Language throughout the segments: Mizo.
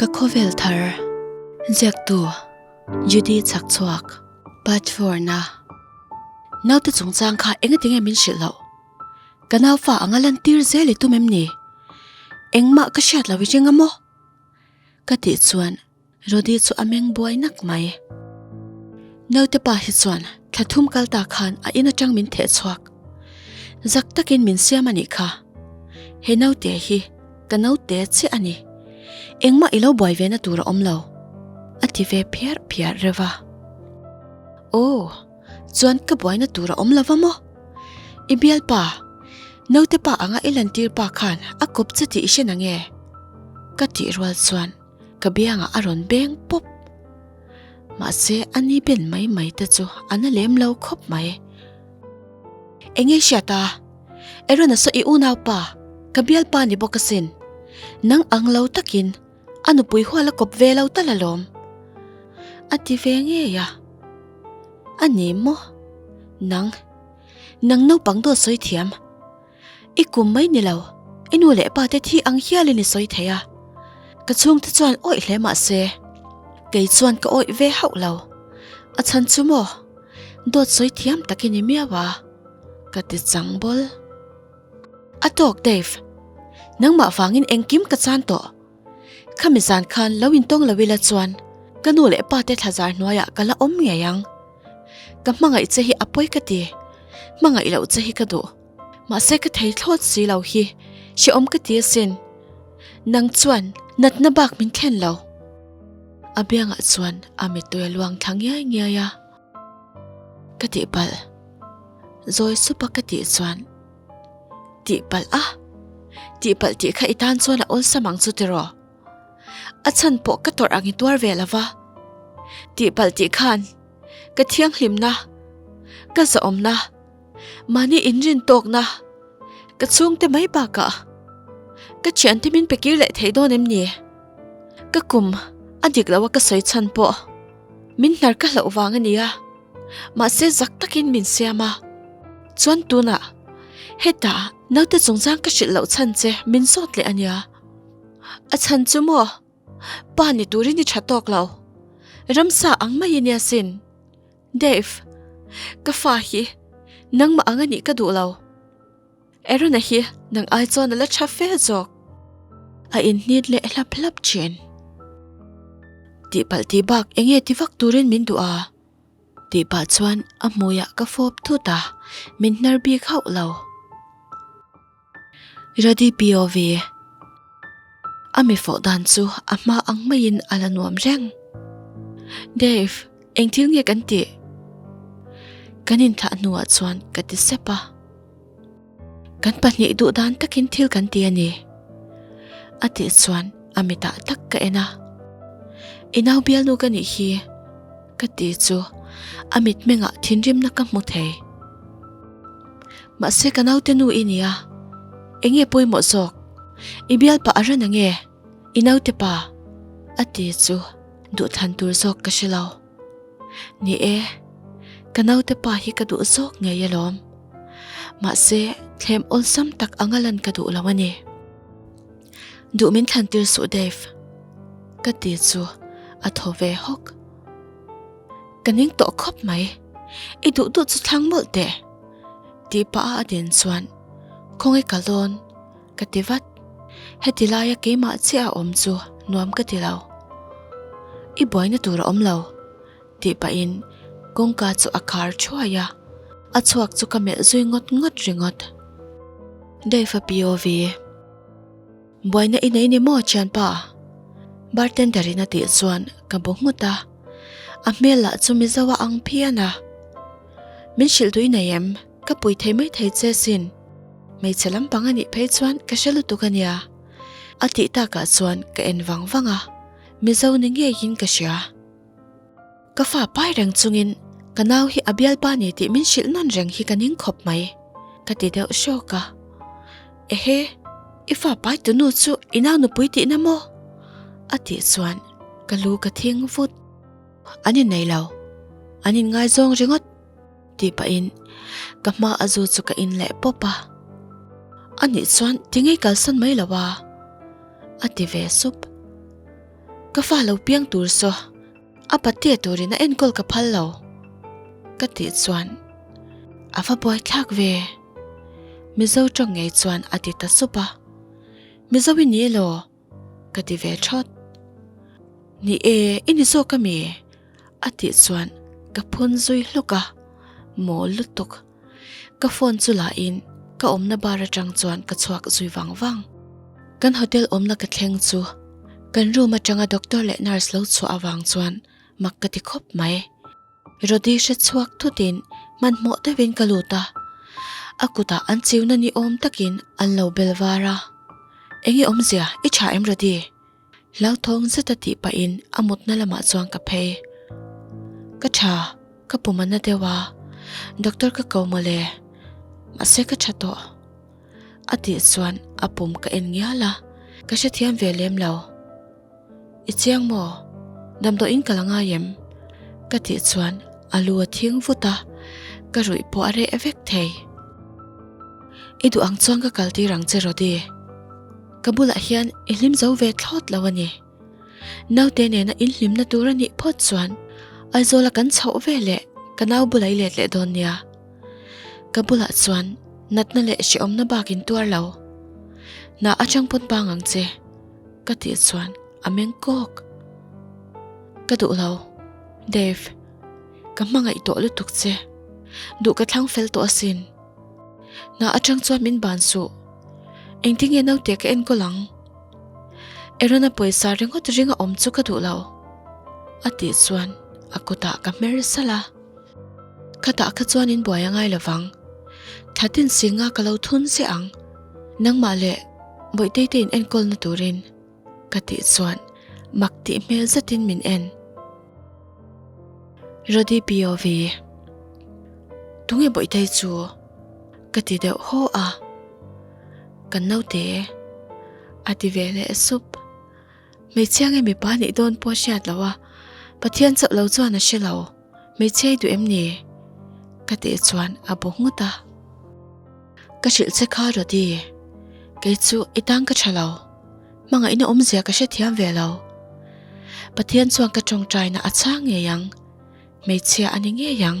Ka khawvel thar ziaktu Judy Chhakchhuak Part 4 na Naute chungchang kha engatinge min hrilh loh? Ka naufa anga lantir zel i tum em ni? Engmah ka hriat loh i ring a maw? Ka tih chuan Rody chu a meng buai nak mai. Naute pa hi chuan thla thum kal ta khan a in atang min theh chhuak. Zak takin min siam a nih kha. He naute hi ka naute chiah a ni. Engmah i lo buai ve na tur a awm lo. A ti ve phiar phiar reuh a. Aw, chuan ka buaina tur a awm lo va maw? I bialpa, naute pa anga i lantir pa khan a kawp che tih i hre na nge? Ka tih rual chuan. Ka biangah a rawn beng pawp. Mahse a ni ben mai mai te chu a na lem lo khawp mai. Enge hriat a? Aaron a saw i unau pa, ka bialpa ni bawk asin. Nang ang lo takin a nupui hual a kawp ve lo tal alawm. A ti ve ngei a. A ni maw? Nang, nang naupang dawt sawi thiam. I kum mai ni lo, i nu leh pa te thi ang hialin i sawi thei a. Ka chhungte chuan awih hle mah se, kei chuan ka awih ve hauh lo. A chhan chu maw? Dawt sawi thiam tak i ni miau a, ka ti chang bawl. A tawk Dave, nangmah vangin engkim ka chan tawh. Khami zan khan lo intawng lo ila chuan ka nu leh pa te thlazar hnuaiah ka la awm ngei ang. Ka hmangaih che hi a pawi ka ti, hmangaih loh che hi ka duh. Mahse ka thei thlawt si lo hi hrehawm ka ti asin. Nang chuan natna bak min thlen lo. A biangah chuan a mittui a luang thla ngiai ngiai a. Ka tihpalh. Zawi sup a ka tih chuan Tihpalh a? Tihpalh tih kha i tan chuan a awlsam ang chu tiraw? A chhan pawh ka tawrh ang i tuar ve lo va. Tihpalh tih khan ka thianghlimna, ka zahawmna, mahni inrin tawkna, ka chhungte mai bakah ka thiante min pe kir leh thei dawn em ni? Ka kum a dik lo a ka sawi chhan pawh min hnar ka hlauh vang a nia. Mahse zak takin min siam a, chuan tunah hetah naute chungchang ka hrilh loh chhan che min zawt leh a nia. A chhan chu maw? Pa ni turin i tha tawk lo. Ramsa ang mai i nia sin. Dave, ka fa hi nangmah ang a nih ka duh lo. Aaron-a hi nang ai chuan a la tha fe zawk. A inhnit leh hlap hlap thin. Tihpalh tih bak eng nge ti vak turin min duh a? Tih pah chuan a hmuiah ka fawp thut a, min hnar bik hauh lo. Radi POV A mi fawh dan chu a hma ang maiin a la nuam reng. Dave, eng thil nge kan tih? Kan inthlah hnuah chuan ka ti sep a. Kan pahnih duh dan takin thil kan ti a ni. A tih chuan a mitah tak ka en a. I nau bialnu ka nih hi ka ti chu a mitmengah thinrimna ka hmu thei. Mahse ka naute nu i nia, enge pawimawh zawk? I bialpa a ran ange, i naute pa? A ti chu duhthlan tur zawk ka hre lo. Ni e, ka naute pa hi ka duh zawk ngei alawm. Mahse thlem awlsam tak anga lan ka duh lo a ni. Duh min thlan tir suh Dave. Ka ti chu a thaw ve hawk. Ka ning tawh khawp mai, i duh duh chu thlang mawlh teh. Tih pah a a din chuan khawnge ka lawn ka ti vat. Heti laia keimah chiah a awm chu nuam ka ti lo. I buaina tur a awm lo tih pahin kawngka chu a khar thuai a, a chhuak chu ka melh zui ngawt ngawt ringawt. Dave-a POV. Buaina i nei ni maw thianpa? Bartender in a tih chuan ka bu nghut a, a hmel lah chu Mizo a ang phian a. Min hrilh duh i nei em? Ka pui thei mai thei che sin. Hmeichhe lampang a nih phei chuan ka hre lutuk a nia. A tih takah chuan ka en vang vang a, Mizo ni ngeiin ka hria. Ka fa pai reng chungin ka nau hi a bialpa ni tih min hrilh nawn reng hi ka ning khawp mai, ka ti deuh hrawk a. Ehe, i fa pai tunu chu i nau nupui tihna maw? A tih chuan ka lu ka thing vut. An innei lo, an inngaizawng ringawt tih pahin ka hma a zu chu ka in leh pawp a. Anih chuan ti ngei kalsan mai lo a, a ti ve sup. Ka fa lo piang tur saw a patea turin a enkawl ka phal lo ka tih chuan a va buaithlak ve. Mizo tawng ngei chuan a ti ta sup a, Mizo i ni elaw? ka ti ve thawt. Ni e, i ni zawk ami? A tih chuan ka phun zui hluk a, mawl lutuk. Ka phone chu la in ka awmna bar atang chuan ka chhuak zui vang vang. Kan hotel awmna ka thleng chu kan room atanga doctor leh nurse lo chhuah avang chuan mak ka ti khawp mai. Rody hre chhuak thutin hmanhmawh deuhin ka lut a, a kutah an chiuna ni awm takin an lo bel var a. Enge awmzia i tha em Rody? Hlauthawng zeta tih pahin a mutna lamah chuan ka phei. Ka tha, ka pum a na deuh a, doctor ka ko mawle, mahse ka tha tawh. A tih chuan a pum ka en ngial a, ka hrethiam ve lem lo. I chiang maw? Damdawiin ka la ngai em? Ka tih chuan a lu a thing vut a, ka ruih pawh a reh vek thei. I duh ang chuan ka kal tir ang che Rody. Ka bulah hian i hlim zo ve thlawt lo a ni. Naute nena inhlimna tur a nih phawt chuan Aizawla kan chhoh ve leh ka nau bula i let leh dawn nia. Ka bulah chuan natna leh hrehawmna bak in tuar lo. Hna atang pawn pang ang che ka tih chuan a meng kawk. Ka duh lo, Dave. Ka hmangaih tawh lutuk che. Duh ka thlang fel tawh asin. Hna atang chuan min ban suh. Engtinge naute ka enkawl ang? Aaron-a pawisa ringawt ringa awm chu ka duh lo. A tih chuan a kutah ka hmer salh a. Khatah kha chuan in buai a ngai lo vang. Thatin singa ka lo thun che ang. Nangmah leh Bawihtei te in enkawlna turin ka tih chuan mak tih hmel zetin min en. Rody POV. Tunge Bawihtei chu? Ka ti deuh haw a, Kan naute a ti ve leh sup. Hmeichhia nge mipa nih dawn pawh a hriat loh a, Pathian chauh lo chuan a hre lo, hmeichhia i duh em ni? Ka tih chuan a bu nghut a. Ka hrilh che kha Rody, kei chu i tang ka tha lo, hmangaihna awmzia ka hrethiam ve lo. Pathian chuan ka tawngtaina a chhang ngei ang, hmeichhia a ni ngei ang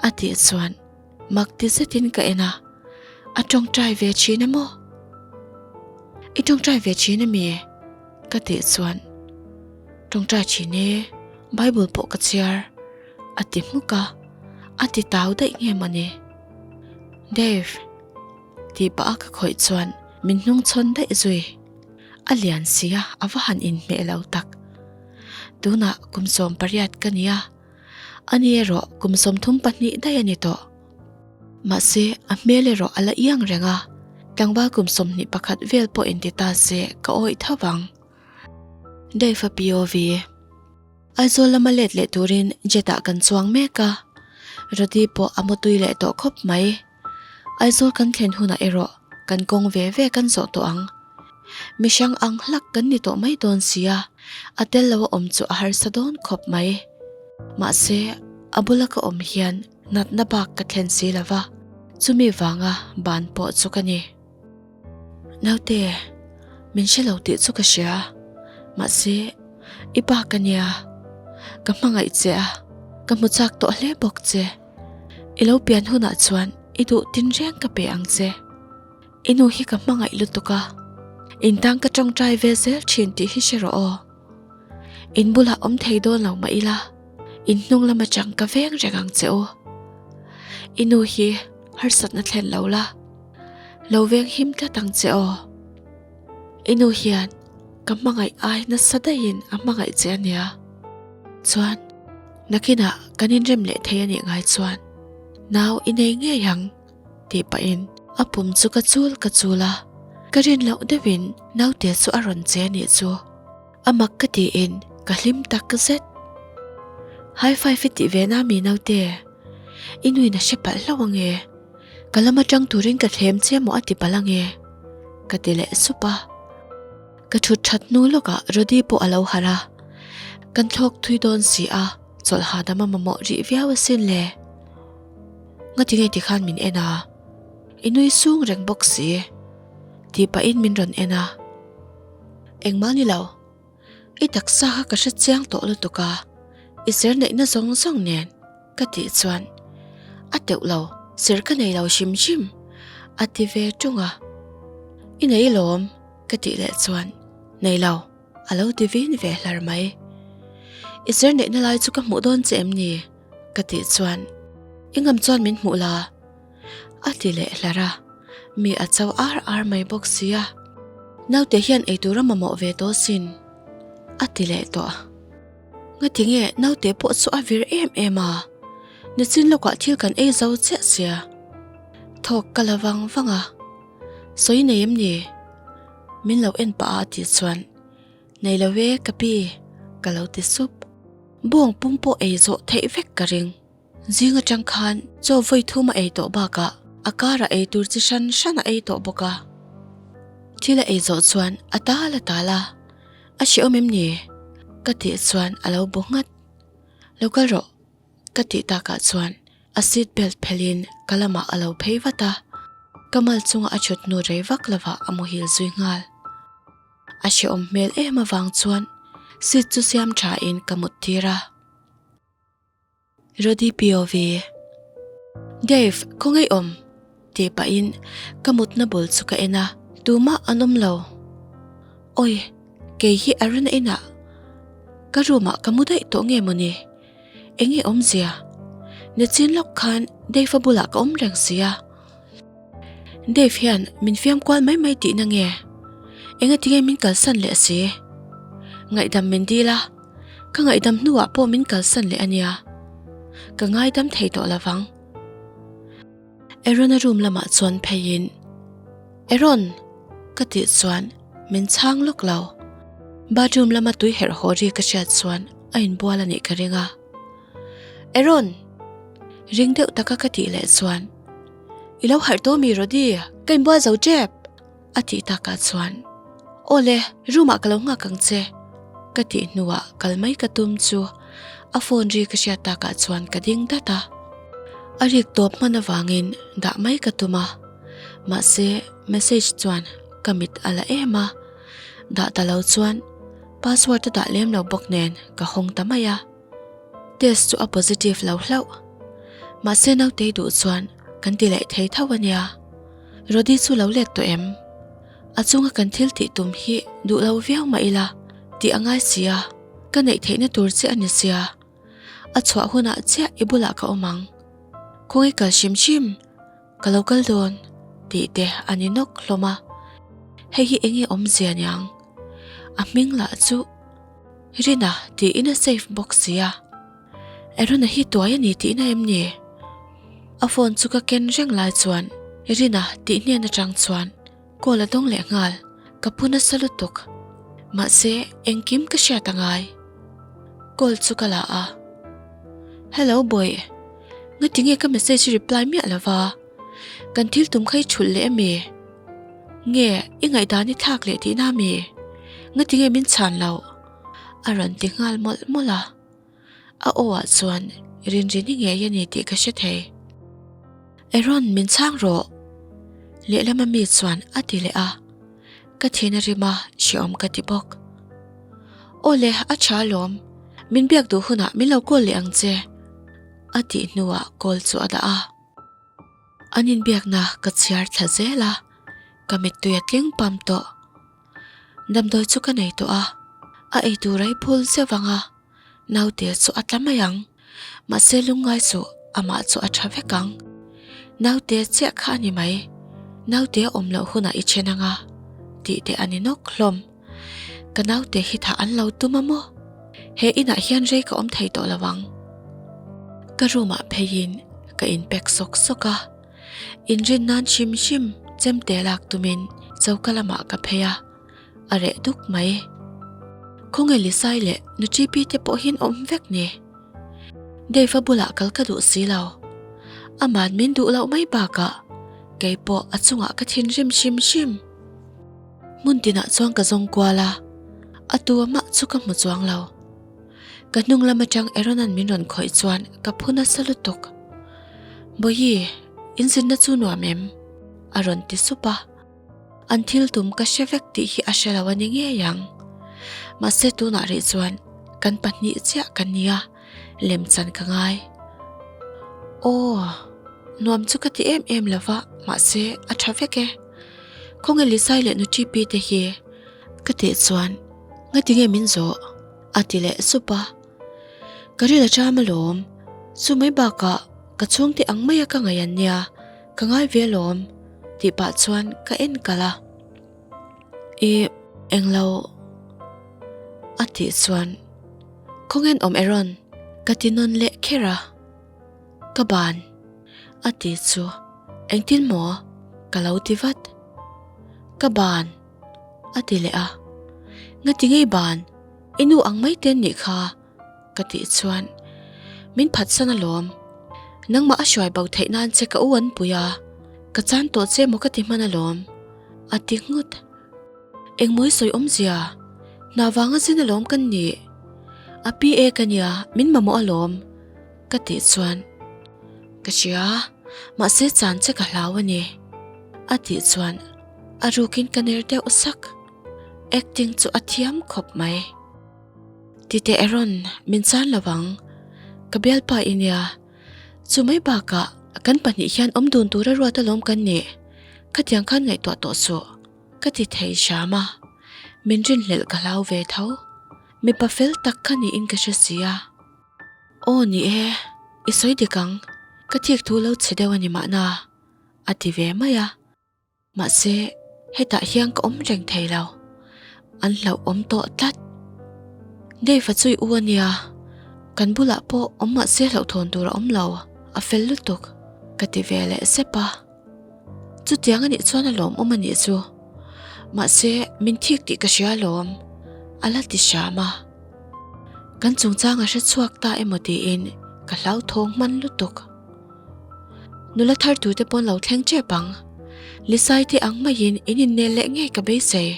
a tih chuan Mak ti zetin ka en a, a tawngtai ve thin emaw? I tawngtai ve thin ami? Ka tih chuan, Tawngtai thin e, Bible pawh ka chhiar, a ti hmuk a, a ti tau daih nge mawni? Dave, tih pah a ka khawih chuan min hnung chhawn daih zui. A lian sia a va han inhmeh lo tak. Tunah kum 18 ka nia. A ni erawh kum 32 daih a ni tawh. Mahse, a hmel erawh a la iang reng a, tlangval kum 21 vel pawh inti ta se ka awih tho vang. Dave-a POV. Aizawl lama let leh turin jet-ah kan chuang mek a, Rody pawh a mutui leh tawh khawp mai. Aizawl kan thlen hunah erawh kan kawng ve ve kan zawh tawh ang. Mi hrang ang hlak kan ni tawh mai dawn sia, a tel lo a awm chu a harsa dawn khawp mai. Mahse, a bula ka awm hian natna bak ka thlen si lo va, chumi vanga ban pawh chu ka ni. Naute, min hre lo tih chu ka hria, mahse, i pa ka nia, ka hmangaih che a, ka hmu chak tawh hle bawk che. I lo pian hunah chuan i duh tinreng ka pe ang che. I nu hi ka hmangaih lutuk a, intang ka tawngtai ve zel thin tih hi hre rawh aw. In bulah awm thei dawn lo mah ila, in hnung lam atang ka veng reng ang che u. I nu hi harsatna thlen lo la, lo veng him tlat ang che aw. I nu hian ka hmangaih ai nasa daihin a hmangaih che a nia. Chuan, nakinah kan inrem leh thei a nih ngai chuan nau i nei ngei ang. Tih pahin a pum chu ka chul ka chul a, ka rin loh deuhin naute chu a rawn che anih chu. A mak ka tiin ka hlim tak zet. High five i tih ve na mi naute? I nuin a hre palh hlauh ange? Ka lam atang turin ka thlem che maw a ti palh ange? Ka ti leh sup a. Ka thut that hnu lawkah Rody pawh a lo harh a, kan thlawk thui dawn si a, chawlh hahdam a mamawh rih viau asin le. Ngati nge tikhan min en a, i nui sung reng bawk si tih pahin min rawn en a. Engmah ni lo. I taksa kha ka hre chiang tawh lutuk a, i ser neihna zawng zawng nen ka tih chuan a teuh lo, ser ka nei lo hrim hrim a ti ve ṭung a. I nei lawm ka tih leh chuan nei lo a lo ti vin ve hlar mai. I ser neihna lai chu ka hmuh dawn che em ni? ka tih chuan i ngam chuan min hmuh la a ti leh hlar a, mi a cho ar ar mai bawk sia. Naute hian eitur a mamawh ve tawh sin a ti leh tawh. Ngati nge naute pawh chu a vir em em a, nichin lawkah thil kan ei zo chiah sia. Thawk ka la vang vang a, sawi nei em ni? Min lo en pah a a tih chuan Nei lo e ka pi ka lo ti sup. Bawng pum pawh ei zawh theih vek ka ring. Zing atang khan chaw vawi thum a ei tawh bakah a karah ei tur chi hran hran a ei tawh bawk a. Thil a ei zawh chuan a tal a tal a, a hrehawm em ni? Ka tih chuan a lo bu nghat. Lo kal rawh ka tih takah chuan a seat belt phelhin ka lamah a lo phei vat a, ka mal chunga a thut hnu rei vak lovah a muhil zui nghal. A hrehawm hmel em avang chuan seat chu siam thain ka mut tir a. Rody POV. Dave, khawngaih awm? tih pahin ka mutna bul chu ka en a, tumah an awm lo. Awi, kei hi Arena inah ka room ah ka mu daih tawh nge mawni? Enge awmzia? Nichin lawk khan Dave-a bulah ka awm reng si a. Dave hian min fiam kual mai mai tihna nge? Engatinge min kalsan leh si? Ngaihdam min dil a, ka ngaihdam hnuah pawh min kalsan leh a nia. Ka ngaidam thei tawh lovang. Aaron-a room lamah chuan pheiin, Aaron! ka tih chuan min chhang lawk lo. Bathroom lama tui herh haw ri ka hriat chuan a inbual a nih ka ring a. Aaron! Ring deuh taka ka tih leh chuan, I lo harh tawh mi Rody, ka inbual zo tep! A tih takah chuan, Aw le, room ah ka lo nghak ang che. Ka tih hnuah kal mai ka tum chu a phone ri ka hriat takah chuan ka ding dat a. A rik tawp hman avangin dah mai ka tum a, mahse message chuan ka mit a la em a, dah ta lo chuan password a dah lem lo bawk nen ka hawng ta mai a. Test chu a positive lo hlauh. Mahse nautei duh chuan kan ti leh thei tho a nia. Rody chu lo let tawh em? A chunga kan thil tih tum hi duh lo viau mah ila tih a ngai si a, ka neih theihna tur che a ni sia. A chhuah hunah chiah i bulah ka awm ang. Khawngaih kal hrim hrim. Ka lo kal dawn tih te a ni nawk hlawm a, hei hi enge awmzia niang? A hming lah chu Rina tiin a save bawk sia, Arona hi tuai a ni tihna em ni? A phone chu ka ken reng lai chuan Rina tih hnen atang chuan call a dawng leh nghal, ka pu nasa lutuk. Mahse engkim ka hriat a ngai. Call chu ka la a, Hello bawih. Ngati nge ka message i reply miah lo va? Kan thil tum kha i thulh leh ami? Nge i ngaihdan i thlak leh tihna ami? Ngati nge min chhan loh? A rawn ti nghal mawlh mawlh a. A aw ah chuan Rinrini ngei a ni tih ka hre thei. Aaron min chhang rawh! Lehlam ami chuan a ti leh a. Ka thin a rim a, hrehawm ka ti bawk. Aw le, a tha alawm. Min biak duh hunah min lo call leh ang che. A tih hnuah call chu a dah a. An inbiakna ka chhiar thla zel a, ka mittui a tling pam tawh. Damdawi chu ka nei tawh a, a eitur a i phul zeuh vang a, naute chu a tla mai ang. Mahse lungngai suh, amah chu a tha vek ang. Naute chiah kha a ni mai, naute a awm loh hunah i then ang a, tih te a ni nawk hlawm. Ka naute hi thah an lo tum a maw? He inah hian rei ka awm thei tawh lo ang. Ka room ah pheiin ka in pack sawk sawk a, inrin nan hrim hrim chemte lak tumin choka lamah ka phei a, a reh duk mai. Khawnge Lisai leh Nuchipi te pawh hian awm vek ni? Dave-a bulah kal ka duh si lo. Aman min duh loh mai bakah kei pawh a chungah ka thinrim hrim hrim. Hmun tinah chuan ka zawng kual a, a tu amah chu ka hmu chuang lo. Ka hnung lam atang Aaron-a'n min rawn khawih chuan ka phu nasa lutuk. Bawihi, in zinna chu nuam em? a rawn ti sup a. An thil tum ka hre vek tih hi a hre lo a ni ngei ang. Mahse tunah rih chuan kan pahnih chiah kan nia, lemchan ka ngai. Aw, nuam chu ka ti em em lo va, mahse a tha vek e. Khawnge Lisai leh Nuṭipi te hi? Ka tih chuan ngatinge min zawh? A ti leh sup a. Ka ril a ṭam alawm, chu mai bakah ka chhungte ang maia ka ngaih an nia, ka ngai ve alawm tih pah chuan ka en kalh a. Ih, englo a tih chuan khawngen awm Aaron ka ti nawn leh kher a, ka ban a ti chu engtin maw ka lo ti vat, ka ban a ti leh a, ngati ngei ban? I nu ang mai te nih kha ka tih chuan min phatsan alawm. Nangmah a hruai bo theih nan che ka u an pui a, ka chan tawh che maw ka ti hman alawm a ti nghut. Engmawi sawi awmzia, hna vanga zin alawm kan nih. A pi e ka nia min mamawh alawm ka tih chuan ka hria mahse chan che ka hlau a ni a tih chuan a rukin ka ner deuh sak. Acting chu a thiam khawp mai. Titeh Aaron, min chan lo ang. Ka bialpa i nia. Chu mai bakah kan pahnih hian awm dun tura ruat alawm kan nih. Khatiang khan ngaihtuah tawh suh. Ka ti thei hram a. Min rinhlelh ka hlau ve tho. Mipa fel tak kha niin ka hre si a. Aw ni e, i sawi dik ang. Ka thik thu lo chhe deuh a ni mahna, a ti ve mai a. Mahse, hetah hian ka awm reng thei lo. An hlauhawm tawh tlat. Dave-a chu i u a nia, kan bulah pawh awm mahse hlauhthawn tur a awm lo, a fel lutuk, ka ti ve leh sep a. Chutiang a nih chuan a lawmawm a nih chu. Mahse, min thik tih ka hria alawm, a la ti hram a. Kan chungchang a hre chhuak ta emaw tiin ka hlauthawng hman lutuk. Nula thar tute pawn lo thleng tep ang. Lisai te ang maiin in innel leh ngei ka beisei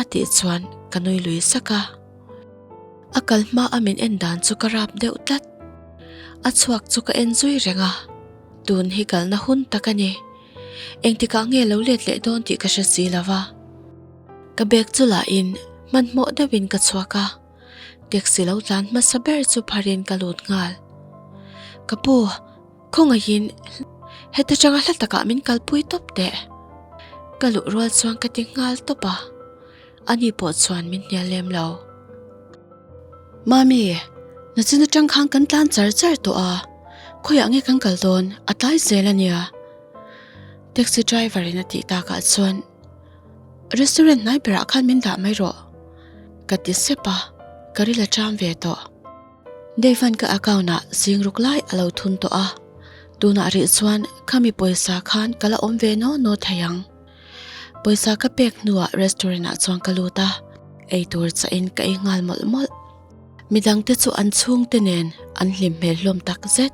a tih chuan ka nui lui sak a. A kal hma a min en dan chu ka rap deuh tlat. A chhuak chu ka en zui reng a, tun hi kalna hun tak a ni. Engtikah nge lo let leh dawn tih ka hre si lo va. Ka bag chu lahin hmanhmawh deuhin ka chhuak a. Taxi lo tlan hmasa ber chu pharin ka lut nghal. Ka pu, khawngaihin heta tanga hla takah min kalpui tawp teh. Ka luh rual chuan ka ti nghal tawp a, ani pawh chuan min hnial lem lo. Mami, nachin atang khan kan tlan char char tawh a, khawiah nge kan kal dawn, a tlai zel ania. Taxi driver in a tih takah chuan Restaurant hnai berah khan min dah mai rawh ka ti sep a, ka ril a ṭam ve tawh. Dave-a'n ka account-ah zing ruk lai a lo thun tawh a, tunah rih chuan khami pawisa khan ka la awm ve naw naw thei ang. Pawisa ka pek hnuah restaurant-ah chuan ka lut a, eitur chahin ka ei nghal mawlh mawlh. Midangte chu an chhungte nen an hlim hmel hlawm tak zet.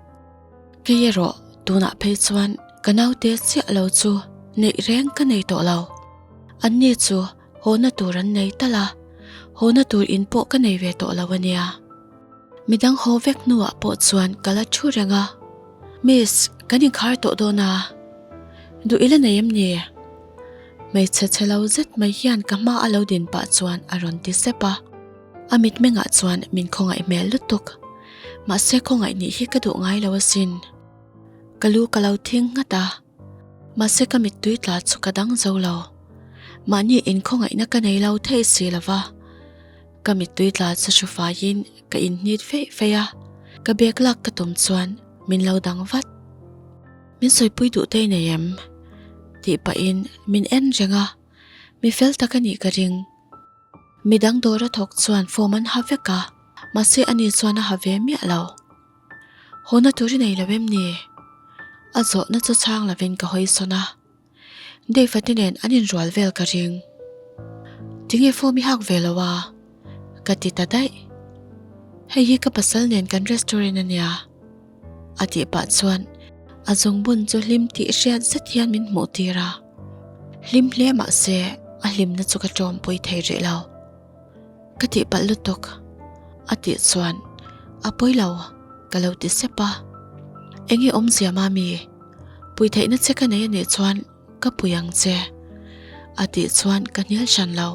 Kei erawh tunah phei chuan ka naute chiah lo chu neih reng ka nei tawh lo. Anni chu hawna tur an nei tal a, hawna tur in pawh ka nei ve tawh lo a nia. Midang haw vek hnuah pawh chuan ka la thu reng a, Miss, kan inkhar tawh dawn a, duh ila nei em ni? Hmeichhe chhe lo zet mai hian ka hma a lo din pah chuan a rawn ti sep a. A mitmengah chuan min khawngaih hmel lutuk. Mahse khawngaih nih hi ka duh ngai lo asin. Ka lu ka lo thing nghat a, mahse ka mittui tla chu ka dang zo lo. Mahni inkhawngaihna ka nei lo thei si lo va. Ka mittui tla chu hru faiin ka inhnit feih feih a, ka bag lak ka tum chuan min lo dang vat. Min sawipui duh te i nei em? Tih pahin min en reng a, mi fel tak a nih ka ring. Midang dawr a thawk chuan form an ha vek a, mahse ani chuan a ha ve miah lo. Hawna tur i nei lo em ni? A zawhna chu chhang lovin ka hawi sawn a. Dave-a te nen an inrual vel ka ring. Tinge form i hak ve lo a? Ka ti ta daih. Hei hi ka pasal nen kan restaurant a nia. A tih pah chuan a zungbun chu hlim tih hriat zet hian min hmuh tir a. Hlim hle mah se a hlimna chu ka tawmpui thei rih lo. Ka tih palh lutuk a tih chuan a pawi lo ka lo ti sep a. Enge awmzia mami, pui theihna che ka nei a nih chuan ka pui ang che a tih chuan ka hnial hran lo.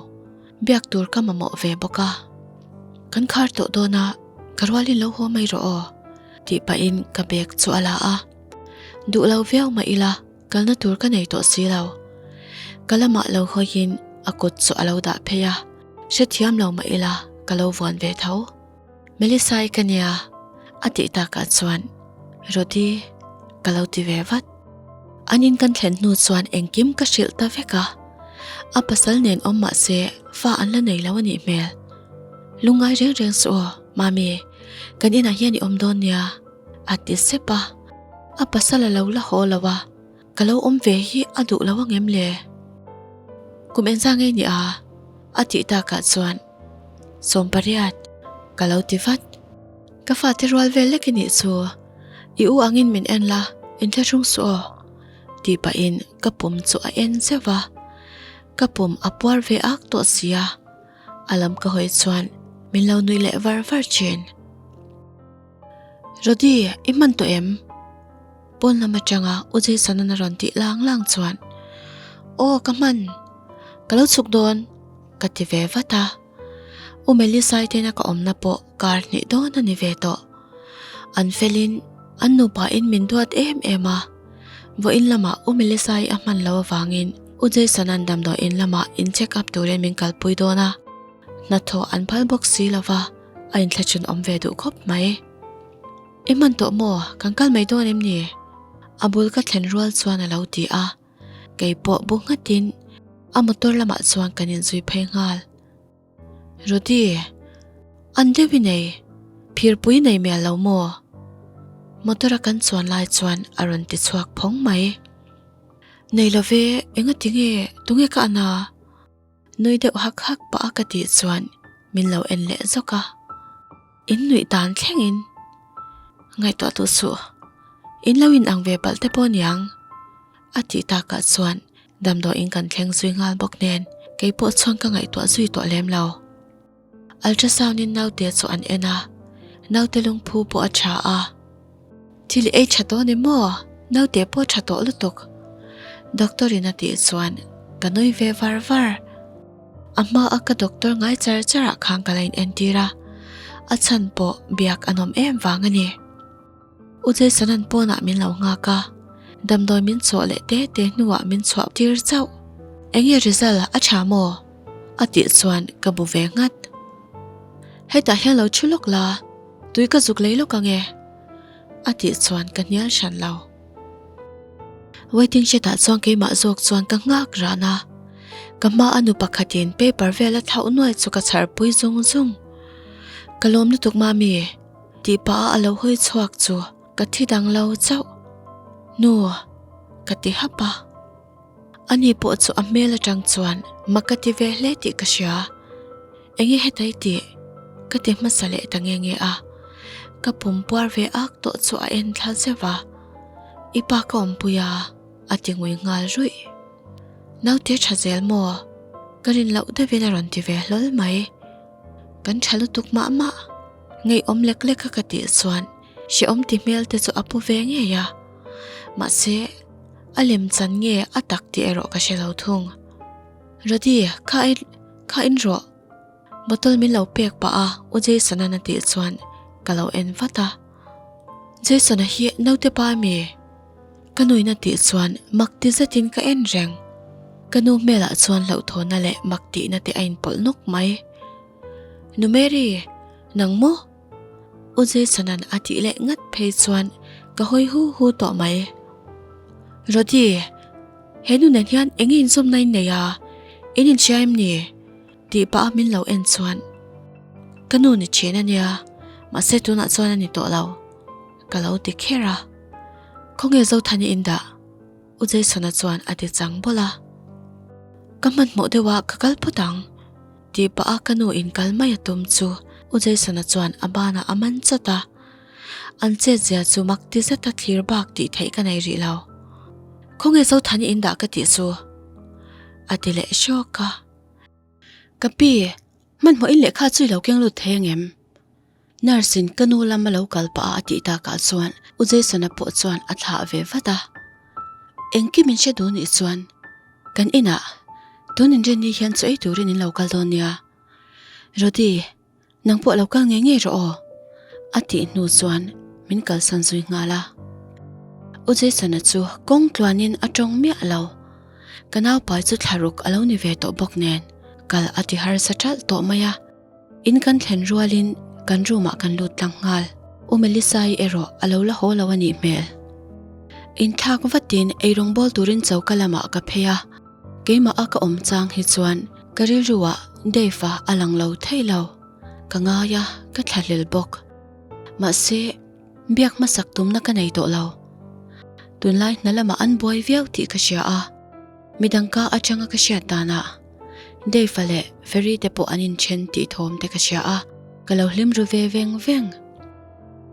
Biak tur ka mamawh ve bawk a. Kan khar tawh dawn a, ka rualin lo haw mai rawh aw, tih pahin ka bag chu a la a. Duh lo viau mah ila, kalna tur ka nei tawh si lo. Ka lamah lo hawiin a kut chu a lo dah phei a, hrethiam lo mah ila ka lo vuan ve tho. Melissa-i ka nia, a tih takah chuan Rody ka lo ti ve vat. An in kan thlen hnu chuan engkim ka hrilh ta vek a, a pasal nen awm mah se fa an la nei lo a nih hmel. Lungngai reng reng suh aw, Mami, kan inah hian i awm dawn nia, a ti sep a, a pasal a lo la haw lo a, ka lo awm ve hi a duh lo angem le? Kum engzah ngei ni a? a tih takah chuan 18 ka lo ti vat. Ka fate rual vel lek i nih chu, i u angin min en la, inthlahrung suh aw, tih pahin ka pum chu a en zeuh va, ka pum a puar ve ak tawh sia, a lam ka hawi chuan min lo nui leh var var thin. Rody, i hman tawh em? Pawn lam atanga U Jason-a'n a rawn tih lang lang chuan, Aw ka hman, ka lo chhuk dawn, ka ti ve vat a. U Melissa-i tena ka awmna pawh kar hnih dawn a ni ve tawh. An felin an nupain min duat em em a, vawiin lamah U Melissa-i a hman loh avangin U Jason-a'n damdawiin lamah in check up turin min kalpui dawn a, hnathawh an phal bawk si lova a inthlachhun awm ve duh khawp mai. I hman tawh maw? Kan kal mai dawn em ni? A bul ka thlen rual chuan a lo ti a. Kei pawh bu nghatin a motor lamah chuan kan inzui phei nghal. Rudy, an deuh i nei, phirpui nei mial lo maw? Motor a kan chuan lai chuan a rawn ti chhuak phawng mai. Nei lo ve, engati nge, tunge ka an a? Nui deuh hak hak pah a ka tih chuan min lo en leh zawk a, in nuih dan thlengin ngaihtuah duh suh, in lo in ang ve palh te pawh niang a tih takah chuan damdawiin kan thleng zui nghal bawk nen keipawh chuan ka ngaihtuah zui tawh lem lo. Ultrasound in naute chu an en a, naute lungphu pawh a tha a. Thil i ei tha tawh ni maw? Naute pawh tha tawh lutuk. Doctor in a tih chuan ka nui ve var var. A hma a ka doctor ngai char char ah khan ka la in entir a, a chhan pawh biak a nawm em vang a ni. U Jason-a'n pawnah min lo nghak a, damdawi min chawh leh te te hnuah min chhuah tir chauh. Enge result a tha maw? A tih chuan ka bu ve nghat. Hetah hian lo thu lawk la, tui ka zuk lei lawk ange. A tih chuan ka hnial hran lo. Waiting shed ah chuan keimah zawk chuan ka nghak ran a, ka hma a nu pakhatin paper vel a thlauh nuai chu ka chhar pui zung zung. Ka lawm lutuk mami. Tih pah a a lo hawi chhuak chu ka thi dang lo chauh. Nu, ka ti hap a. Ani pawh chu a hmel atang chuan mak ka ti ve hle tih ka hria. Enge hetai tih? Ka ti hmasa leh ta nge nge a. Ka pum puar ve ak tawh chu a en thla zeuh a. I pa ka awmpui a, a ti ngui nghal ruih. Naute tha zel maw? Ka rin loh deuhin a rawn ti ve hlawl mai. Kan tha lutuk mah mah. Ngeiawm lek lek a ka tih chuan hrehawm ti hmel te chu a pu ve ngei a. Mahse, a lem chan nge a tak tih erawh ka hre lo thung. Rody, kha in, kha in rawh. Bottle min lo pek pah a U Jason-a'n a tih chuan ka lo en vat a. Jason-a hi naute pa ami? Ka nuin a tih chuan mak ti zetin ka en reng. Ka nu hmelah chuan hlauhthawna leh mak tihna te a inpawlh nawk mai. Nu Mary, nang maw? U Jason-a'n a tih leh ngat phei chuan ka hawi hu hu tawh mai. Rody, he nu nen hian eng nge inzawmna in nei a? In inhria em ni? Tih pah a min lo en chuan ka nu ni thin a nia, mahse tunah chuan a ni tawh lo. Ka lo ti kher a. Khawnge Zothani in dah? U Jason-a chuan a ti chang bawlh a. Ka hmanhmawh deuh a ka kal phawt ang. Tih pah a ka nu in kal mai a tum chu U Jason-a chuan a banah a man chawt a. An chet zia chu mak ti zet a thlir bak tih theih ka nei rih lo. Khawnge Zothani in dah ka tih chu? A ti leh hrawk a. Ka pi, hmanhmawh in lehkha chu i lo keng lut thei angem? Nurse in ka nu lam a lo kal pah a a tih takah chuan U Jason-a pawh chuan a thlah ve vat a. Engkim in hre duh nih chuan kan inah. Tun inrinni hian chaw ei turin in lo kal dawn nia. Rody, nang pawh lo kal ngei ngei rawh aw, a tih hnu chuan min kalsan zui nghal a. U Jason-a chu kawng tluanin a tawng miah lo. Ka naupai chu thlaruk a lo ni ve tawh bawk nen kal a ti harsa ṭalh tawh mai a. In kan thlen rualin kan room ah kan lut tlang nghal. U Melissa-i erawh a lo la haw lo a nih hmel. Inthlak vatin eirawng bawl turin choka lamah ka phei a, keimah a ka awm chang hi chuan ka rilru ah Dave-a a lang lo thei lo. Ka ngai a, ka thlahlel bawk. Mahse, biak hmasak tumna ka nei tawh lo. Tunlai hna lamah an buai viau tih ka hria a, midang ka atanga ka hriat danah Dave-a leh Ferry te pawh an inthen tih thawm te ka hria a, ka lo hlim ru ve veng veng.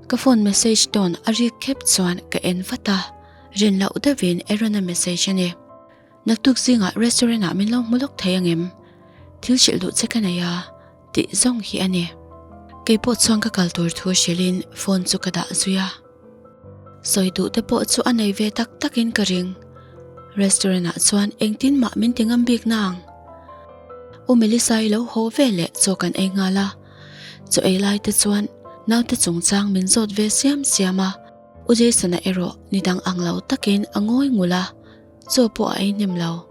Ka phone message tawn a rik khep chuan ka en vat a, rin loh deuhin Aaron-a message a ni. Naktuk zingah restaurant-ah min lo hmu lawk thei angem? Thil hrilh duh che ka nei a, tih zawng hi a ni. Kei pawh chuan ka kal tur thu hrilhin phone chu ka dah zui a. Sawi duh te pawh chu a nei ve tak takin ka ring. Restaurant ah chuan engtin mah min ti ngam bik nang. U Melissa-i lo haw ve leh chaw kan ei nghal a. Chaw ei lai te chuan naute chungchang min zawt ve siam siam a. U Jason-a erawh ni dang ang lo takin a ngawi ngul a, chaw pawh a ei hnem lo.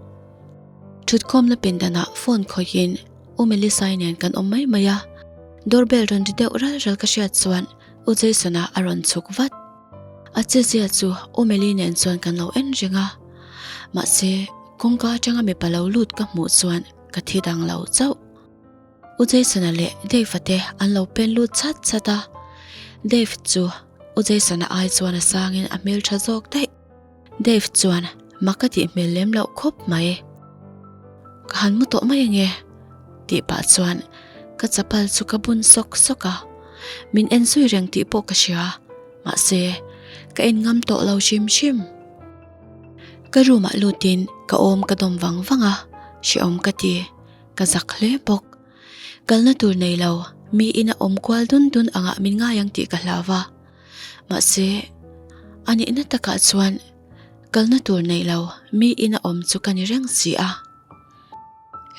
Thutkhawmna pindanah phone khawihin U Melissa-i nen kan awm mai mai a. Doorbell rawn ri deuh ral ral ka hriat chuan U Jason-a a rawn chhuk vat. A chezia chu U Meli nen chuan kan lo en reng a. Mahse, kawngka atanga mipa lo lut ka hmuh chuan ka thi dang lo chauh. U Jason-a leh Dave-a te an lo pen lut chat chat a. Dave chu U Jason-a ai chuan a sangin a hmeltha zawk daih. Dave chuan mak a tih hmel lem loh khawp mai. Ka han mu tawh mai ange tih pah chuan ka chapal chu ka bun sawk sawk a, min en zui reng tih pawh ka hria, mahse ka en ngam tawh lo hrim hrim. Ka room ah lutin ka awm ka dawm vang vang a, hrehawm ka ti, ka zak hle bawk. Kalna tur nei lo, mi ina awm kual dun dun angah min ngai ang tih ka hlau va. Mahse, a nihna takah chuan kalna tur nei lo mi ina awm chu ka ni reng si a.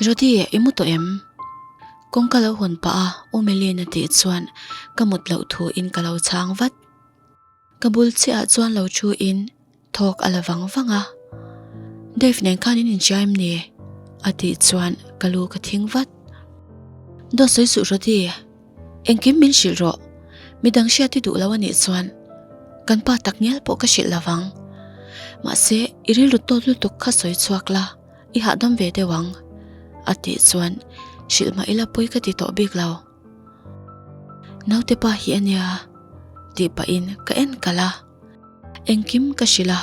Rody, i mu tawh em? Kawngka lo hawn pah a U Melina tih chuan ka mut loh thu in ka lo chhang vat. Ka bul chiah ah chuan lo thu in thawk a la vang vang a. Dave nen khan in inhria em ni? A tih chuan ka lu ka thing vat. Dawt sawi suh Rody, Engkim min hrilh rawh, midang hriat i duh lo a nih chuan kan pa tak ngial pawh ka hrilh lo vang. Mahse, i rilru tawt lutuk kha sawi chhuak la, i hahdam ve deuh ang, a tih chuan hrilh mah ila pawi ka ti tawh bik lo. Naute pa hi a nia, tih pahin ka en kalh a. Engkim ka hrilh a,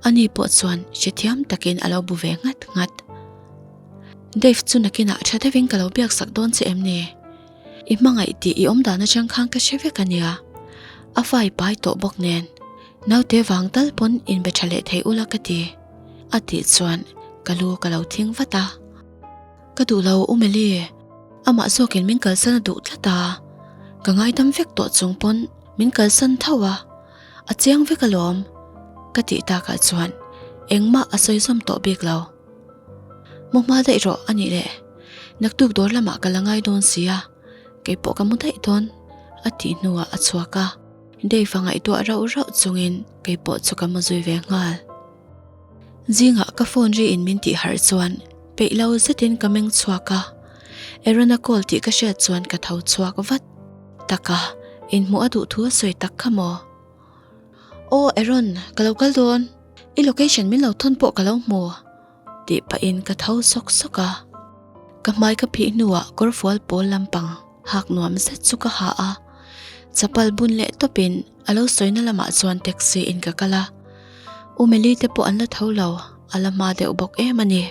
ani pawh chuan hrethiam takin a lo bu ve nghat nghat. Dave chu nakinah tha deuhin ka lo biak sak dawn che em ni? I hmangaih tih i awm dan atang khan ka hre vek a nia. A fai pai tawh bawk nen, naute vang tal pawn inbe tha leh thei ula ka ti. A tih chuan ka lu ka lo thing vat a. Ka duh lo U Meli, amah zawkin min kalsan a duh tlat a. Ka ngaidam vek tawh chung pawn min kalsan tho a, a chiang vek alawm ka tih takah chuan engmah a sawi zawm tawh bik lo. Mu hma daih rawh a nih leh naktuk dawr lamah ka la ngai dawn si a, kei pawh ka mu daih dawn a tih hnuah a chhuak a, Dave a ngaihtuah rauh rauh chungin kei pawh chu ka mu zui ve nghal. Zingah ka phone ri in min tih harh chuan peih lo zetin ka meng chhuak a, Aaron-a call tih ka hriat chuan ka tho chhuak vat. Taka, inhmuh a duh thu a sawi tak kha maw? Aw Aaron, ka lo kal dawn. I location min lo thawn pawh ka lo hmu tih pahin ka tho sawk sawk a. Ka hmai ka phih hnuah kawrfual pawl lampang hak nuam zet chu ka ha a. Chapal bun leh tawpin a lo sawina lamah chuan taxi in ka kal a. U Meli te pawh an la tho lo, a la hma deuh bawk em a ni.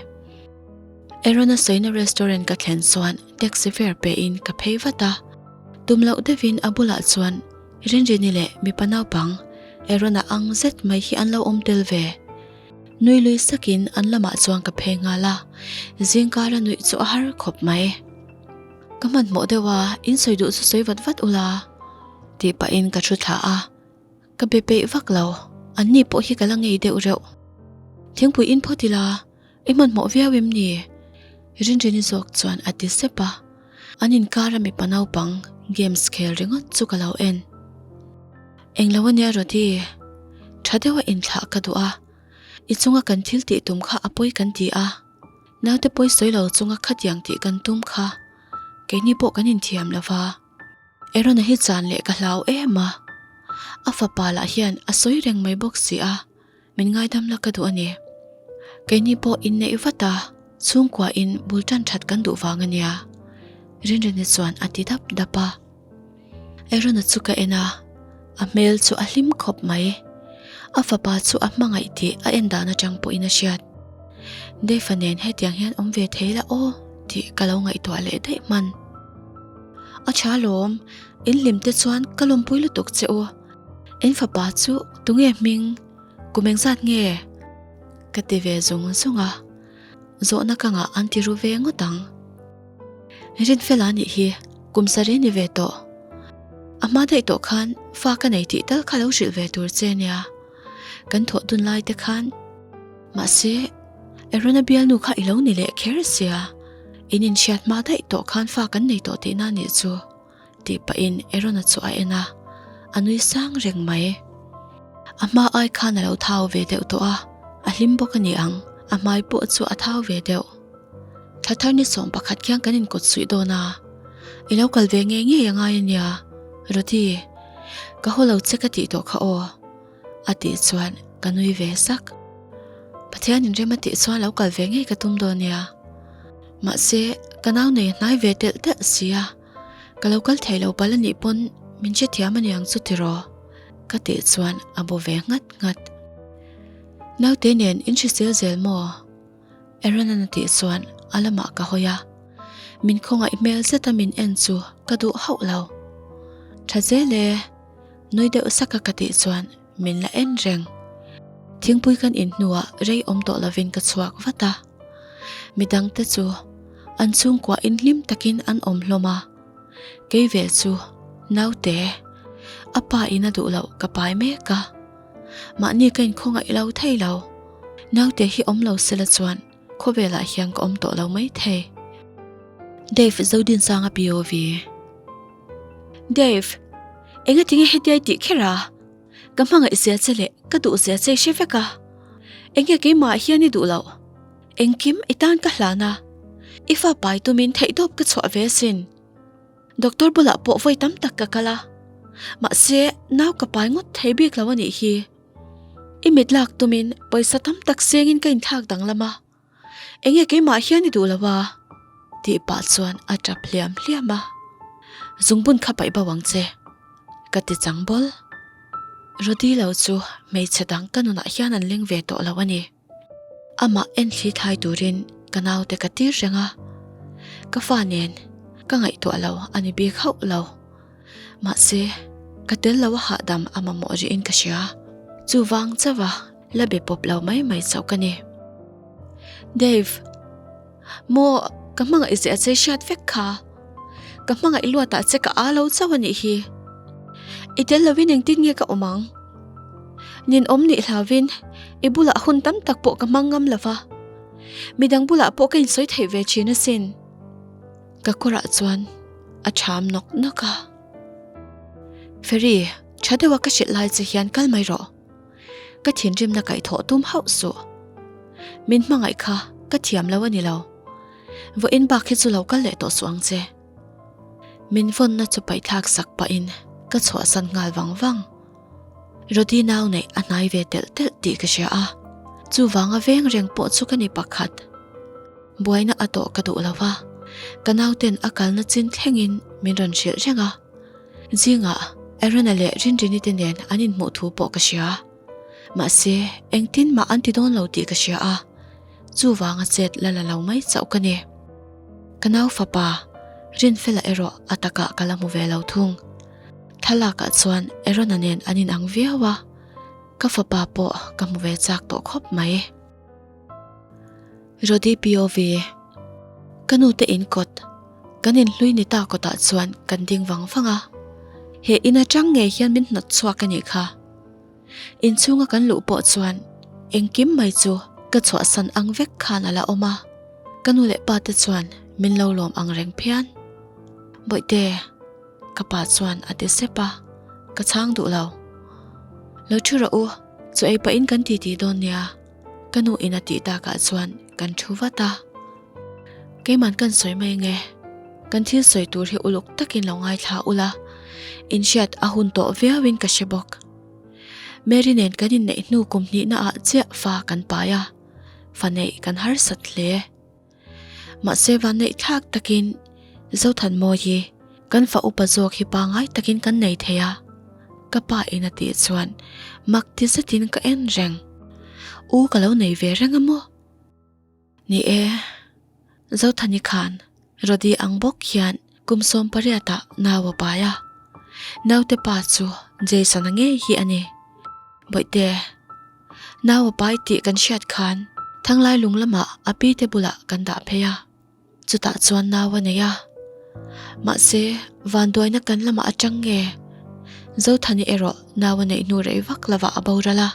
Aaron-a sawina restaurant ka thlen chuan taxi fare pehin ka phei vat a. Tum loh deuhin a bulah chuan Rinrini leh mipa naupang Aaron-a ang zet mai hi an lo awm tel ve. Nui lui sakin an lamah chuan ka phei nghal a, zingkara nuih chu a har khawp mai. Ka hmanhmawh deuh a, in sawi duh chu sawi vat vat ula tih pahin ka thu thla a, ka be peih vak lo, an ni pawh hi ka la ngei deuh reuh. Thingpui in phawt ila, i hmanhmawh viau em ni? Rinrini zawk chuan a ti sep a, an inkara mipa naupang games khel ringawt chu ka lo en. Englo ania Rody, tha deuha inthlah ka duh a, i chunga kan thil tih tum kha a pawi kan ti a, naute pawi sawi lo chunga khatiang tih kan tum kha keini pawh kan inthiam lo va. Aaron-a hi chan leh ka hlau em a, a fapa lah hian a sawi reng mai bawk si a, min ngaidam la ka duh a ni. Keini pawh inneih vat a, chhungkua in bul tan that kan duh vang a nia, Rinrini chuan a ti dap dap a. Aaron-a chu ka en a, a hmel chu a hlim khawp mai. A fapa chu a hmangaih tih a en dan atang pawhin a hriat. Dave-a nen hetiang hian awm ve thei la aw tih ka lo ngaihtuah leh daih hman. A tha lawm, in hlim te chuan ka lawmpui lutuk che u. In fapa chu tunge hming, kum engzat nge? Ka ti ve zung zung a, zawhna ka ngah an ti ru ve ngawt ang. Rinfela nih hi kum sarih ni ve tawh. A hma daih tawh khan fa ka nei tih tal kha lo hrilh ve tur che nia. Kan thawh dun lai te khan. Mahse, Aaron-a bialnu kha i lo ni leh kher sia. In inhriat hma daih tawh khan fa kan nei tawh tihna nih chu, tih pahin Aaron-a chu a en a, a nui sang reng mai. A hma ai khan a lo thau ve deuh tawh a, a hlim bawk a ni ang, a hmai pawh chu a thau ve deuh. Thla thar ni sawm pakhat khian kan inkawt suih dawn a, i lo kal ve ngei ngei a ngai a nia, Rody, ka haw lo che ka tih tawh kha aw. A tih chuan ka nui ve sak. Pathian in rem a tih chuan lo kal ve ngei ka tum dawn nia. Mahse, ka nau nei hnai ve telh telh sia, ka lo kal thei lo pal a nih pawn min hrethiam a niang chu tiraw? Ka tih chuan a bu ve nghat nghat. Naute nen in hrisel zel maw? Aaron-a'n a tih chuan a lamah ka hawi a, min khawngaih hmel zeta min en chu ka duh hauh lo. Tha zel e. Nui deuh saka ka tih chuan min la en reng. Thingpui kan in hnuah rei awm tawh lovin ka chhuak vat a. Midangte chu an chhungkua in hlim takin an awm hlawm a. Kei ve chu naute a pa in a duh loh ka pai mek a. Mahni ka inkhawngaih lo thei lo. Naute hi awm lo sela chuan khawvelah hian ka awm tawh lo mai thei. Dave Zodinsanga POV. Dave, enga tinge hetia i tih kher a? Ka hmangaih zia che leh ka duh zia che i hre vek a. Enge keimah hian i duh loh? Engkim i tan ka hlan a, i fa pai tumin theihtawp ka chhuah ve asin. Doctor bulah pawh vawi tam tak ka kal a, mahse nau ka pai ngawt thei bik lo a nih hi. I mit lak tumin pawisa tam tak sengin ka inthlak danglam a. Enge keimah hian i duh lo a? Tih pah chuan a tap hliam hliam a. Zungbun kha paih bo ang che, ka ti chang bawl. Rody lo chu hmeichhe dang ka nunah hian an leng ve tawh lo a ni. Amah en thli thlai turin ka naute ka tir reng a. Ka fa nen ka ngaihtuah lo a ni bik hauh lo. Mahse, ka tel lo a hahdam a mamawh rihin ka hria. Chuvang chauh a la be pawp lo mai mai chauh ka ni. Dave, maw ka hmangaih zeh a che hriat vek kha. Ka hmangaih luatah che ka â lo chauh a nih hi. I tel lovin engtin nge ka awm ang? Ninawm nih hlauvin i bulah hun tam tak pawh ka hmang ngam lo va. Midang bulah pawh ka insawi theih ve thin asin. Ka kawrah chuan a ṭham nawk nawk a. Ferry, ṭha deuha ka hrilh lai che hian kal mai rawh. Ka thinrimna kaihthawh tum hauh suh. Min hmangaih kha ka thiam lo a ni lo. Vawiin bak hi chu lo kal leh tawh suh ang che. Min vawnna chu paihthlak sak pahin ka chhuahsan nghal vang vang. Rody nau neih a hnai ve telh telh tih ka hria a, chuvanga veng reng pawh chu ka ni pakhat. Buaina a tawh ka duh lo va, ka nauten a kalna chin thlengin min rawn hrilh reng a. Zingah Aaron-a leh Rinrini te nen an inhmuh thu pawh ka hria. Mahse, engtin mah an ti dawn lo tih ka hria a, chuvanga chet la la lo mai chauh ka ni. Ka nau fapa, Rinfela erawh a takah ka la hmu ve lo thung. Thlalakah chuan Aaron-a nen an inang viau a, ka fapa pawh ka hmu ve chak tawh khawp mai. Rody POV, Ka nu te in kawt, kan in hlui ni ta kawtah chuan kan ding vang vang a, he in atang ngei hian min hnawt chhuak a nih kha. Inchhunga kan luh pawh chuan engkim mai chu ka chhuahsan ang vek khan a la awm a. Ka nu leh pa te chuan min lo lawm ang reng phian. Bawihte, ka pa chuan a ti sep a, ka chhang duh lo. Lo thu rawh u, chaw ei pahin kan titi dawn nia, ka nu in a tih takah chuan kan thu vat a. Keiman kan sawi mai nge, kan thil sawi tur hi uluk takin lo ngaithla ula, inhriat a hun tawh viauin ka hre bawk. Mary nen kan inneih hnu kum hnihna ah chiah fa kan pai a, fa neih kan harsat hle. Mahse vanneih thlak takin Zothanmawi hi kan fa upa zawk hi pangai takin kan nei thei a, ka pa in a tih chuan mak ti zetin ka en reng. U ka lo nei ve reng a maw? Ni e, Zothani khan Rodi ang bawk hian kum 18 ah nau a pai a, naute pa chu Jason-a ngei hi a ni. Bawihte, nau a pai tih kan hriat khan Thanglai lung lamah a pi te bulah kan dah phei a, chutah chuan nau a nei a. Mahse, vanduaina kan lamah atang nge Zothani erawh nau a neih hnu rei vak lovah a boral a.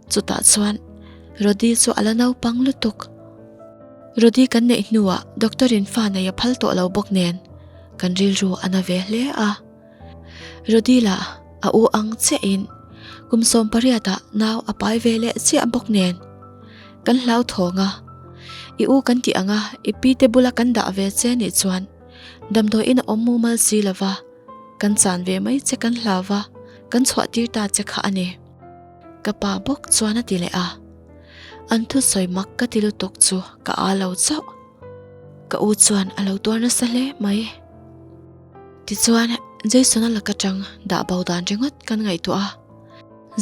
Chutah chuan Rody chu a la naupang lutuk. Rody kan neih hnuah doctor in fa nei a phal tawh lo bawk nen kan rilru a na ve hle a. Rody lah a u ang chiahin kum 18 ah nau a pai ve leh chiah bawk nen kan hlauthawng a. I u kan tih anga i pi te bula kan dah ve che nih chuan damdawiin a awm mumal si lova kan chan ve mai che kan hlau va kan chhuah tir ta che kha a ni. Ka pa bawk chuan a ti leh a, an thusawi mak ka ti lutuk chu ka â lo chauh. Ka u chuan a lo tuar nasa hle mai. Tichuan, Jason-a laka ṭang dah bo dan ringawt kan ngaihtuah a,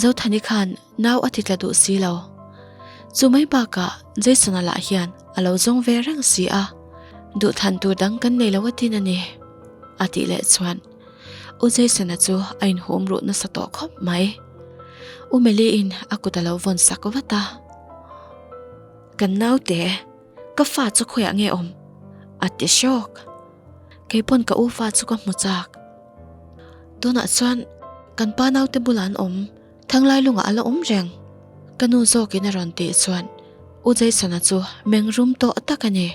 Zothani khan nau a ti tla duh si lo. Chu mai bakah Jason-a lah hian a lo zawng ve reng si a, duhthlan tur dang kan nei lo atin a ni, a tih leh chuan. U Jason-a chu a inhum ruh nasa tawh khawp mai. U Meli-in a kut a lo vawn sak vat a. Kan naute, ka fa chu khawiah nge awm? A ti hrawk. Kei pawn ka u fa chu ka hmu chak. Tunah chuan kan pa naute bulah an awm, Thanglai lungah a la awm reng. Ka nu zawkin a rawn tih chuan U Jason-a chu meng rum tawh tak a ni.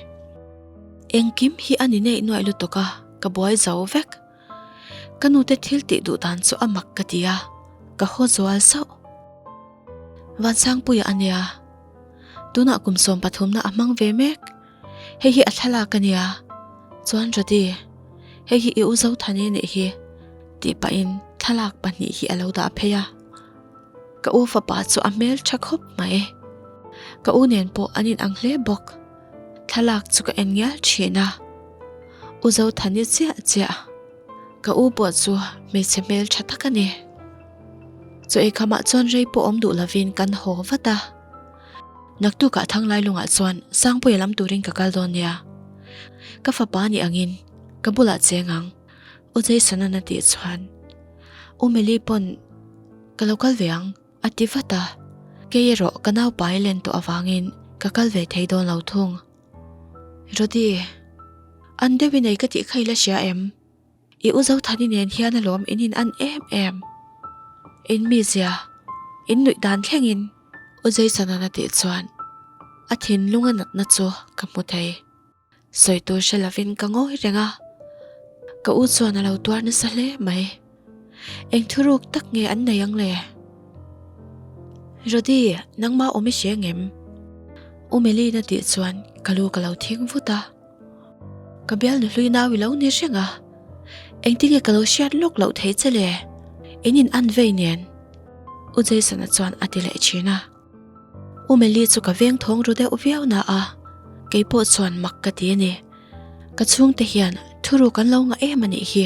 Engkim hi a ni neih nuaih lutuk a, ka buai zo vek. Ka nute thil tih duh dan chu a mak ka ti a, ka haw zual sauh. Vansangpuia a nia, tunah kum 13 na a hmang ve mek. Hei hi a thlalak a nia, chuan Rody, hei hi i u Zothani nih hi, tih pahin thlalak pahnih hi a lo dah phei a. Ka u fapa chu a hmel tha khawp mai. Ka u nen pawh an inang hle bawk. Thlalak chu ka en ngial thin a, U Zothani chiah chiah. Ka u pawh chu hmeichhe hmel tha tak a ni. Chaw eikhamah chuan rei pawh awm duh lovin kan haw vat a. Naktukah Thanglai lungah chuan Sangpuia lam turin ka kal dawn nia. Ka fapa nih angin ka bulah cheng ang, U Jason-a'n a tih chuan U Meli pawn ka lo kal ve ang. A ti vat a, kei erawh ka naupai len tawh avangin ka kal ve thei dawn lo thung. Rody, an deuh i nei ka tih kha i la hria em? I u Zothani nen hian alawm in in an em em. In mizia, in nuih dan thlengin U Jason-a'n a tih chuan a thinlung a natna chu ka hmu thei. Sawi tur hre lovin ka ngawi reng a, ka u chuan a lo tuar nasa hle mai. Eng thuruk tak nge an nei ang le? Rody, nangmah awm i hre ngem? U Melina tih chuan ka lu ka lo thing vut a. Ka bialnu hlui nau i lo ni reng a, engtinge ka lo hriat lawk loh thei che le? In in an vei nen. U Jason-a chuan a ti leh thin a. U Meli chu ka veng thawng ru deuh viau na a, kei pawh chuan mak ka ti a ni. Ka chhungte hian thuruk an lo ngah em a nih hi.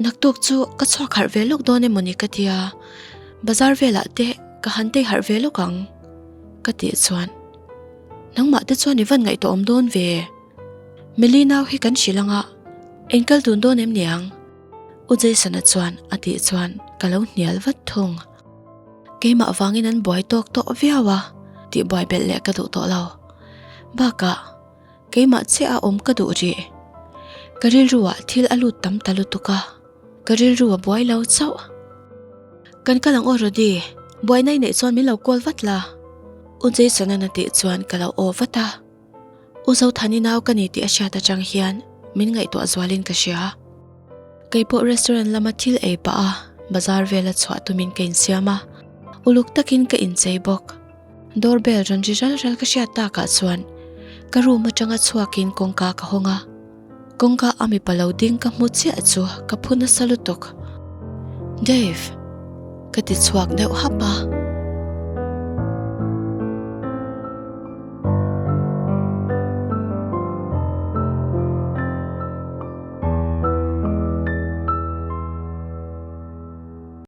Naktuk chu ka chhuak harh ve lawk dawn emaw ni ka ti a, bazar velah te ka han tei harh ve lawk ang ka tih chuan nangmah te chuan i van ngaihtuah awm dawn ve. Meli nau hi kan hrilh anga eng kal dun dawn em niang? U Jason-a chuan a tih chuan ka lo hnial vat thung. Keimah vangin an buai tawk tawh viau a, tih buai belh leh ka duh tawh lo. Bakah, keimah chiah a awm ka duh rih. Ka rilruah thil a lut tam ta lutuk a, ka rilru a buai lo chauh. Kan kal ang aw Rody, buaina i neih chuan min lo call vat la. U Jason-a'n a tih chuan ka lo aw vat a. U Zothani nau ka ni tih a hriat atang hian min ngaihtuah zualin ka hria. Kei pawh restaurant lama thil ei pah a, bazar vela chhuah tumin ka insiam a, uluk takin ka inchei bawk. Door bell rawn ri ral ral ka hriat takah chuan ka room atanga chhuakin kawngka ka hawng a, kawngka a mipa lo ding ka hmu chiah chu ka phu nasa lutuk. Dave! Ka ti chhuak deuh hap a.